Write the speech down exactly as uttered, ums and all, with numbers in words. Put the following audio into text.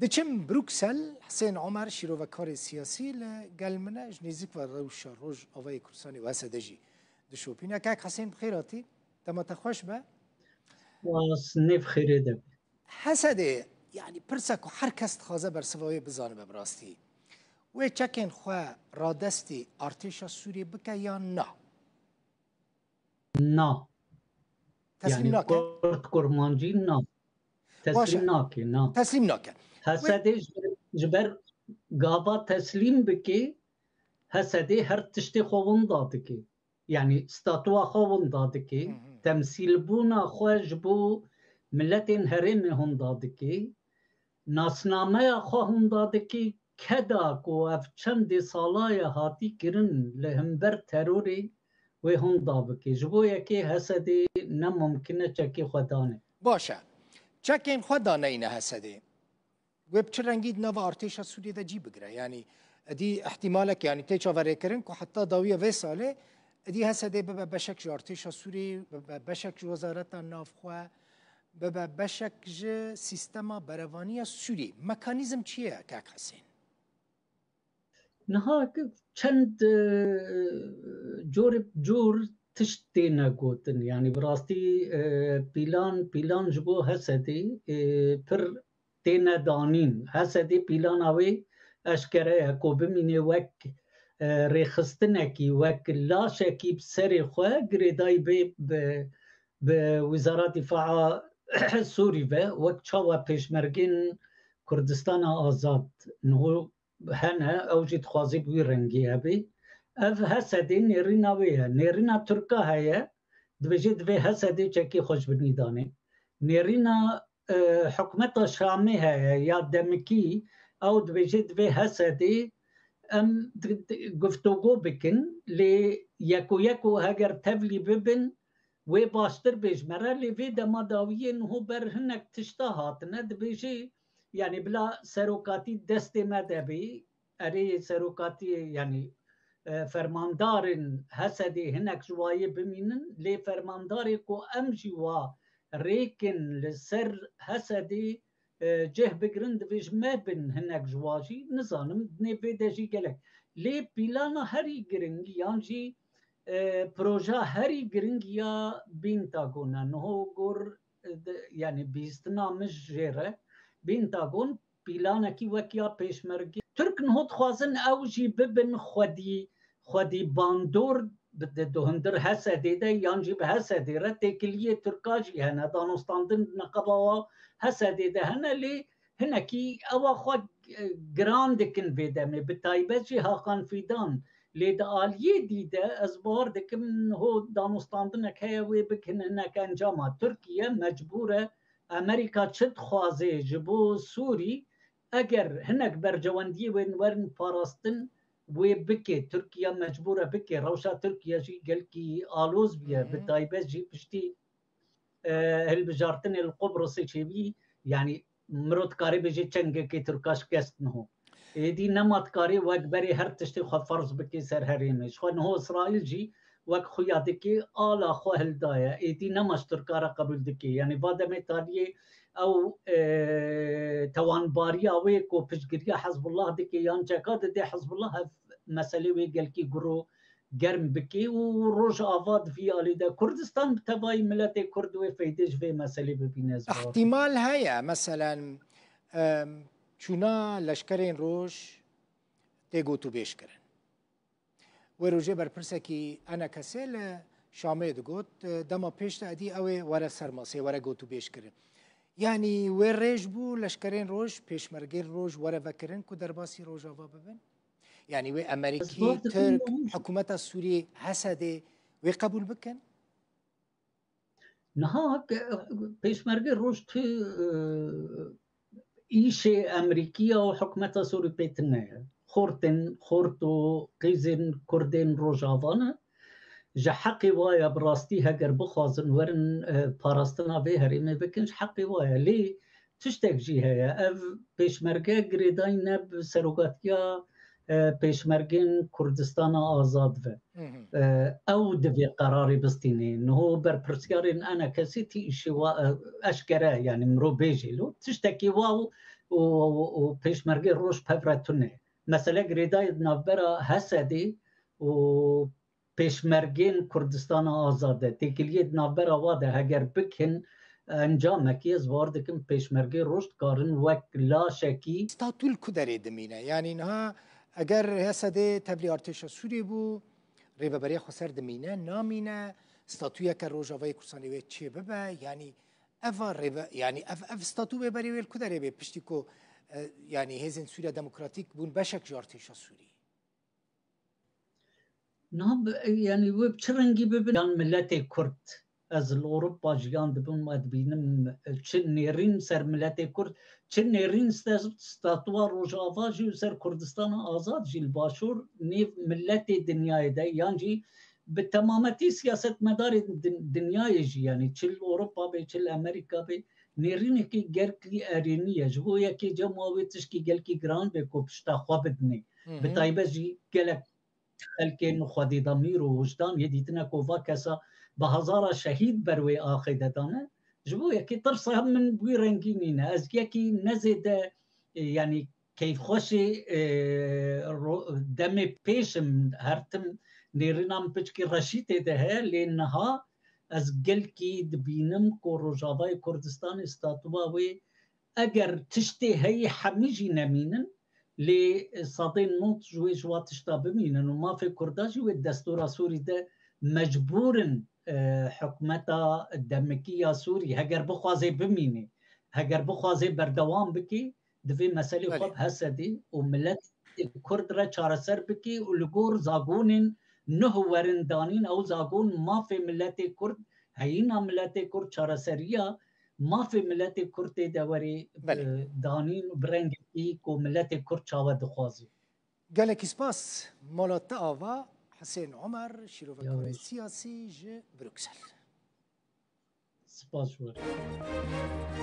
Diçim Bruksel, Hisên Omer, şîrovekarê siyasî li gel min e, ji nêzîk ve rewşa Rojavayê Kurdistanê û H S D jî dişopîne. Kak Hisên, bi xêr hatî, dema te xweş be. Spas, nêv xêrê de be. H S D, yanî pirsa ku her kes dixwaze bersiva wê bizanibe bi rastî. Wê çekên xwe radestî artêşa Sûriyê bike yan na? Na. Teslîm Yanî nake? Kurd, kurmancî na. Teslîm Baş e. nake, na. Teslîm nake. Wê H S D ji, ji ber gava teslîm bike, H S D her tiştê xwe winda dike. Yanî statûa xwe winda dike. Hı hı. Temsîlbûna xwe ji bo miletên herêmê winda dike. Nasnameya xwe winda dike, keda ku ev çendê sala ye hatî kirin li hember terorê, wê winda bike. Ji bo yekê H S D ne mumkin e çekê xwe dane. Baş e. Çekên xwe daneyne H S D. Wê bi çi rengî di nava artêşa Sûriyê de cî bigire? Yanî, edî ihtimalek, yanî tê çaverêkirin ku heta dawiya vê salê, edî H S D bibe beşek ji artêşa Sûriyê, bibe beşek ji wezareta navxwe, bibe beşek ji sîstema berevaniya Sûriyê. Mekanîzm çi ye, kak Hisên? Niha çend, e, cor bi cor tişt têne gotin. Yanî bi rastî, e, pîlan, pîlan ji bo H S D, e, pir têne danîn. H S D pîlana wê eşkere ye ku bimîne wek, e, rêxistinekî, wek laşekî bi serê xwe girêdayî bê bi, bi Wizara Dîfaa Sûrî ve, wek çawa pêşmergên Kurdistana Azad niho hene, ew jî dixwaze bi wî rengî hebe. Ev H S D nêrîna wê ye. Nêrîna Tirka heye, dibêje divê H S D çekê xwe ji binî danê. Nêrîna, e, hikûmeta Şamê heye ya demikî, ew dibêje divê H S D em di, di, guftûgo bikin, lê yeko yeko heger tevlî bibin, wê baştir bê ji me re, lê vê dema dawiyê niho ber hinek tişta hatine, dibêje, yanî bila serokatî destê me de bê, erê serokatiyê, yanî, e, fermandarên H S D hinek ji wayê bimînin, lê fermandarê ku em jî wa rêkin li ser H S D, e, cih bigirin, divê ji me bin hinek ji wa jî, nizanim, dinê vê de jî gelek. Lê pîlana herî giring yan jî, e, proja herî giring ya Pentagon e. Niho gor, e, de, yanî bîstina min jê re, Pentagon pîlanekî wek ya pêşmergê. Tirk niho dixwazin ew jî bibin xwedî, xwedî bandor bi, di, di hundir H S D de yan jî bi H S D re têkiliyê Tirka jî hene. Danûstandin di neqeba wa H S D de hene, lê hinekî ewa xwe, e, giran dikin vê demê. Bi taybet jî Hakan Fîdan. Lê di aliyê dî de ez bawer dikim niho danûstandinek heye wê bikin hinek encama. Tirkiye mecbûr e. Amerîka çi dixwaze ji bo Sûrî, eger hinek bercewendiyê wê werin parastin, wê bike. Tirkiye mecbûr e bike. Rewşa Tirkiye jî gelkî aloz bûye, Hı hı. bi taybet jî piştî, e, hilbijartinê li Qubrisê çêbî, yanî mirov dikare bêje çengekê Tirka şikest niho. Êdî nema dikarê wek berê her tiştê xwe ferz bike ser herêmê. Ji xwe niho Îsraîl jî wek xuya dike ala xwe hildaye. Êdî nema ji Tirka re qebûl dike. Yanî va demê taliyê ew, e, tewanbariya wê ku piştgiriya Hezbullah dike yan çeka dide Hezbullah, ev meselê wê gelkî guro germ bike û Rojava di vî alî de Kurdistan bi tevayî miletê Kurd wê feydê ji vê meselê bibîne, ez bawer dikim. Îhtîmal heye, meselen, em, çûna leşkerên roj tê gotûbêj kirin. Wê rojê berpirsekî enekesê li Şamê digot, e, dema pêş de edî ew ê were ser masê, were gotûbêj kirin. Yanî wê rêj bû leşkerên roj, pêşmergên roj were vekirin ku derbasî Rojava bibin? Yanî wê Ez Amerîkî, bawer dikim Tirk, niha hikûmeta Sûriyê, H S D wê qebûl bikin? Niha ke-, pêşmergê roj tu, e, îşê Amerîkiya û hikûmeta Sûrî pê tune ye. Xortên, xort û qîzên Kurdên Rojava ne. Ji heqê wa ye bi rastî heger bixwazin werin, e, parastina vê herêmê bikin, ji heqê wa ye. Lê tiştek jî heye. Ev pêşmerge girêdayî ne bi serokatiya, e, pêşmergên Kurdistana Azad ve. Hı hı. E, ew divê qerarê bistînê. Niho berpirsyarên enekesê tî îşê wa, e, eşkere, yanî mirov bêjê lo. Tiştekî wa û û, û, û pêşmergê roj pevre tune. Mesele girêdayê di navbera Hesedê û pêşmergên Kurdistana Azad de. Têkiliyê di navbera wa de heger bikin encamekî, ez bawer dikim pêşmergê roj dikarin wek laşekî. Statû li ku derê dimîne? Yanî niha eger H S D tevlî artêşa Sûriyê bû, Rêveberiya Xweser dimîne, namîne, statûyeke Rojavayê Kurdistanê wê çê bibe, yanî eva rêve, yanî ev, ev statû wê berê wê li ku derê bê, piştî ku, e, yanî hêzên Sûriya Demokratîk bûn beşek ji artêşa Sûrî? Na, bi-, yanî wê bi çi rengî bibe, yan miletê Kurd, ez li Ewropa jiyan dibim, ez dibînim, e, çi nêrîn ser miletê Kurd, çi nêrîn ser statûa Rojava jî û ser Kurdistana Azad jî li Başûr nêv miletê dinyayê de, yan jî bi temametî siyasetmedarên din-, dinyayê jî, yanî çi li Ewropa be, çi li Amerîka be, nêrînekî gelkî erênî ye. Ji bo yekê cem wa wê tişkî gelkî giran be ku pişta xwe bidinê. Hı hı. Bi taybet jî gelek xelkên xwedîdemîr û wijdan yê dîtine ku va kesa bi hezara şehîd ber wê axê de dane. Ji bo yekê tirsa min bi wî rengî nîne. Ez yekî ne zêde, e, yanî keyfxweşê, e, ro-, demê pêş im, her tim nêrîna min piçkî reşî tê de heye, lê niha ez gelkî dibînim ku Rojavayê Kurdistanê statûa wê, eger tiştê heyî hemî jî nemînin, lê sedê nod ji wê ji wa tişta bimînin û mafê Kurda jî wê destûra Sûrî de mecbûr in, e, hikûmeta demikî ya Sûrî heger bixwaze bimîne, heger bixwaze berdewam bike, divê meselê xwe Belê. bi Hesedê û miletê Kurd re çareser bike û li gor zagonên nuh werin danîn, ew zagon mafê miletê Kurd, heyîna miletê Kurd, çareseriya mafê miletê Kurd tê de werê, Belê. e, danîn û bi rengekî ku miletê Kurd çawa dixwaze. Gelekî spas, mala te ava, Hisên Omer, şîrovekarê Ya. siyasî ji Bruksel. Spas ji we re.